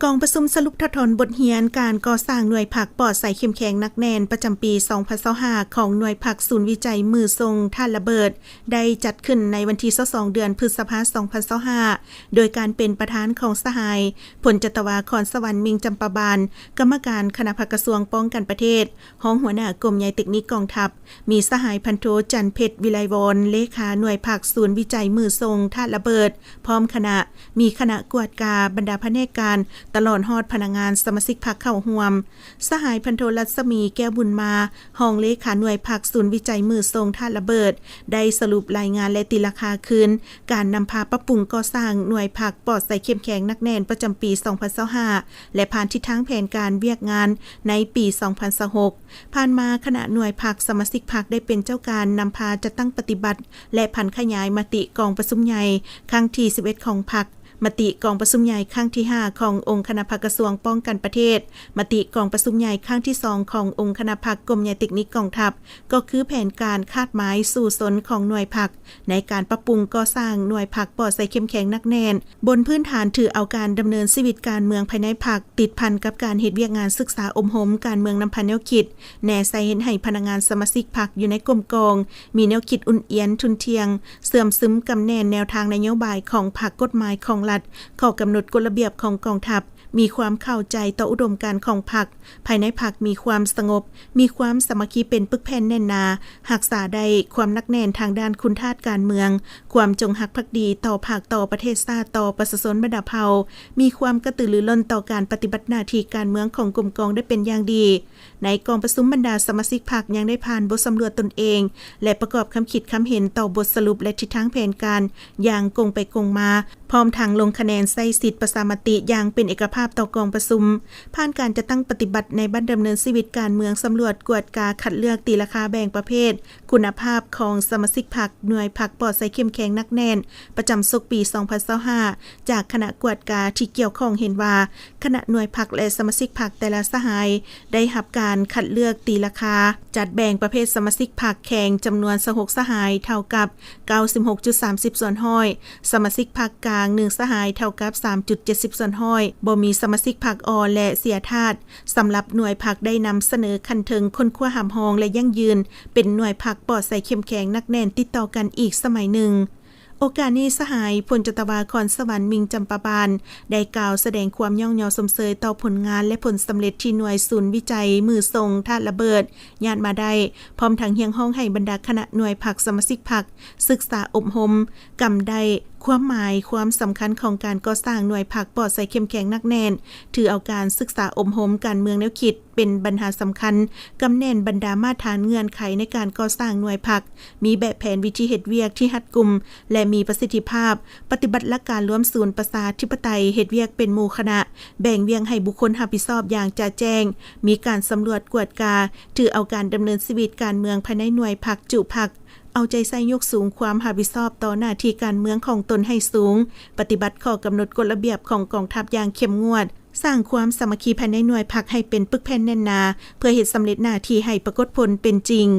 ກອງປະຊຸມສະຫຼຸບຖອດຖອນບົດຮຽນການກໍ່ສ້າງໜ່ວຍພັກປອດໃສເຂັ້ມແຂງໜັກແໜ້ນປະຈຳປີສອງພັນຊາວຫ້າ ຂອງໜ່ວຍພັກສູນວິໄຈມືສົ່ງທາດລະເບີດ ໄດ້ຈັດຂຶ້ນໃນວັນທີຊາວສອງ ເດືອນພຶດສະພາ ສອງພັນຊາວຫ້າ ໂດຍການເປັນປະທານຂອງສະຫາຍ ພົນຈັດຕະວາ ຄອນສະຫວັນ ມິ່ງຈຳປາບານ ກຳມະການຄະນະພັກກະຊວງປ້ອງກັນປະເທດ, ຮອງຫົວໜ້າກົມໃຫຍ່ເຕັກນິກກອງທັບ, ມີສະຫາຍພັນໂທ ຈັນເພັດ ວິໄລວອນ ເລຂາໜ່ວຍພັກສູນວິໄຈມືສົ່ງທາດລະເບີດ ພ້ອມຄະນະ, ມີຄະນະກວດກາບັນດາພະແນກການ ຕະຫຼອດຮອດພະນັກງານສະມາຊິກພັກເຂົ້າຮ່ວມ. ສະຫາຍພັນໂທ ລັດສະໝີ ແກ້ວບຸນມາ, ຮອງເລຂາໜ່ວຍພັກສູນວິໄຈມືສົ່ງທາດລະເບີດ ໄດ້ສະຫຼຸບລາຍງານ ແລະ ຕີລາຄາຄືນການນຳພາປັບປຸງກໍ່ສ້າງໜ່ວຍພັກປອດໃສເຂັ້ມແຂງໜັກແໜ້ນປະຈຳປີສອງພັນຊາວຫ້າ ແລະ ຜ່ານທິດທາງແຜນການວຽກງານໃນປີສອງພັນຊາວຫົກ. ຜ່ານມາຄະນະໜ່ວຍພັກສະມາຊິກພັກໄດ້ເປັນເຈົ້າການນຳພາຈັດຕັ້ງປະຕິບັດ ແລະ ຜັນຂະຫຍາຍມະຕິກອງປະຊຸມໃຫຍ່ຄັ້ງທີສິບເອັດຂອງພັກ, ມະຕິກອງປະຊຸມໃຫຍ່ຄັ້ງທີຫ້າຂອງອົງຄະນະພັກກະຊວງປ້ອງກັນປະເທດ, ມະຕິກອງປະຊຸມໃຫຍ່ຄັ້ງທີສອງຂອງອົງຄະນະພັກກົມໃຫຍ່ເຕັກນິກກອງທັບ, ກໍຄືແຜນການຄາດໝາຍສູ້ຊົນຂອງໜ່ວຍພັກ ໃນການປັບປຸງກໍ່ສ້າງໜ່ວຍພັກປອດໃສເຂັ້ມແຂງໜັກແໜ້ນ, ບົນພື້ນຖານຖືເອົາການດຳເນີນຊີວິດການເມືອງພາຍໃນພັກ ຕິດພັນກັບການເຮັດວຽກງານສຶກສາອົບຮົມການເມືອງນຳພາແນວຄິດ, ແນໃສ່ເຮັດໃຫ້ພະນັກງານສະມາຊິກພັກຢູ່ໃນກົມກອງ ມີແນວຄິດອຸ່ນອຽນ, ທຸ່ນທ່ຽງ, ເຊື່ອມຊຶມກຳແໜ້ນແນວທາງນະໂຍບາຍຂອງພັກ, ກົດໝາຍຂອງລັດ, ຂໍ້ກຳນົດກົດລະບຽບຂອງກອງທັບ, ມີຄວາມເຂົ້າໃຈຕໍ່ອຸດົມການຂອງພັກ, ພາຍໃນພັກມີຄວາມສະຫງົບ, ມີຄວາມສາມັກຄີເປັນປຶກແຜ່ນແໜ້ນໜາ, ຮັກສາໄດ້ຄວາມໜັກແໜ້ນທາງດ້ານຄຸນທາດການເມືອງ, ຄວາມຈົງຮັກພັກດີຕໍ່ພັກ, ຕໍ່ປະເທດຊາດ, ຕໍ່ປະຊາຊົນບັນດາເຜົ່າ, ມີຄວາມກະຕືລືລົ້ນຕໍ່ການປະຕິບັດໜ້າທີ່ການເມືອງຂອງກົມກອງໄດ້ເປັນຢ່າງດີ. ໃນກອງປະຊຸມ, ບັນດາສະມາຊິກພັກຍັງໄດ້ຜ່ານບົດສຳຫຼວດຕົນເອງ ແລະ ປະກອບຄຳຄິດຄຳເຫັນຕໍ່ບົດສະຫຼຸບ ແລະ ທິດທາງແຜນການຢ່າງກົງໄປກົງມາ, ພ້ອມທັງລົງຄະແນນໃຊ້ສິດປະຊາມະຕິຢ່າງເປັນເອກະພາບຕໍ່ກອງປະຊຸມ. ຜ່ານການຈັດຕັ້ງປະຕິບັດໃນບັ້ນດຳເນີນຊີວິດການເມືອງ, ສຳຫຼວດ, ກວດກາ, ຄັດເລືອກ, ຕີລາຄາ, ແບ່ງປະເພດຄຸນນະພາບຂອງສະມາຊິກພັກ, ໜ່ວຍພັກປອດໃສເຂັ້ມແຂງໜັກແໜ້ນ ປະຈຳສົກປີສອງພັນຊາວຫ້າ ຈາກຄະນະກວດກາທີ່ກ່ຽວຂ້ອງເຫັນວ່າ ຄະນະໜ່ວຍພັກ ແລະ ສະມາຊິກພັກແຕ່ລະສະຫາຍ ໄດ້ຮັບການຄັດເລືອກຕີລາຄາ, ຈັດແບ່ງປະເພດສະມາຊິກພັກແຂງຈຳນວນຊາວຫົກສະຫາຍ ເທົ່າກັບເກົ້າສິບຫົກຈຸດສາມສິບສ່ວນຮ້ອຍ, ສະມາຊິກພັກກາງໜຶ່ງສະຫາຍ ເທົ່າກັບສາມຈຸດເຈັດສິບສ່ວນຮ້ອຍ, ບໍ່ມີສະມາຊິກພັກອ່ອນ ແລະ ເສຍທາດ. ສຳລັບໜ່ວຍພັກໄດ້ນຳສະເໜີຂັ້ນເທິງຄົ້ນຄວ້າຮັບຮອງ ແລະ ຢັ້ງຢືນເປັນໜ່ວຍພັກປອດໃສເຂັ້ມແຂງໜັກແໜ້ນຕິດຕໍ່ກັນອີກສະໄໝໜຶ່ງ. ໂອກາດນີ້ ສະຫາຍ ພົນຈັດຕະວາ ຄອນສະຫວັນ ມິ່ງຈຳປາບານ ໄດ້ກ່າວສະແດງຄວາມຍ້ອງຍໍຊົມເຊີຍຕໍ່ຜົນງານ ແລະ ຜົນສຳເລັດທີ່ໜ່ວຍສູນວິໄຈມືສົ່ງທາດລະເບີດຍາດມາໄດ້, ພ້ອມທັງຮຽກຮ້ອງໃຫ້ບັນດາຄະນະໜ່ວຍພັກ, ສະມາຊິກພັກ ສຶກສາອົບຮົມ, ກຳໄດ້ຄວາມໝາຍ, ຄວາມສຳຄັນຂອງການກໍ່ສ້າງໜ່ວຍພັກປອດໃສເຂັ້ມແຂງໜັກແໜ້ນ, ຖືເອົາການສຶກສາອົບຮົມການເມືອງແນວຄິດ ເປັນບັນຫາສຳຄັນ, ກຳແໜ້ນບັນດາມາດຖານເງື່ອນໄຂໃນການກໍ່ສ້າງໜ່ວຍພັກ, ມີແບບແຜນວິທີເຮັດວຽກທີ່ຮັດກຸມ ແລະ ມີປະສິດທິພາບ, ປະຕິບັດຫຼັກການລວມສູນປະຊາທິປະໄຕ, ເຮັດວຽກເປັນໝູ່ຄະນະ, ແບ່ງວຽກໃຫ້ບຸກຄົນຮັບຜິດຊອບຢ່າງຈະແຈ້ງ, ມີການສຳຫຼວດກວດກາ, ຖືເອົາການດຳເນີນຊີວິດການເມືອງພາຍໃນໜ່ວຍພັກ, ຈຸພັກ, ເອົາໃຈໃສ່ຍົກສູງຄວາມຮັບຜິດຊອບຕໍ່ໜ້າທີ່ການເມືອງຂອງຕົນໃຫ້ສູງ, ປະຕິບັດຂໍ້ກຳນົດກົດລະບຽບຂອງກອງທັບຢ່າງເຂັ້ມງວດ, ສ້າງຄວາມສາມັກຄີພາຍໃນໜ່ວຍພັກໃຫ້ເປັນປຶກແຜ່ນແໜ້ນໜາ ເພື່ອເຮັດສຳເລັດໜ້າທີ່ໃຫ້ປາກົດຜົນເປັນຈິງ.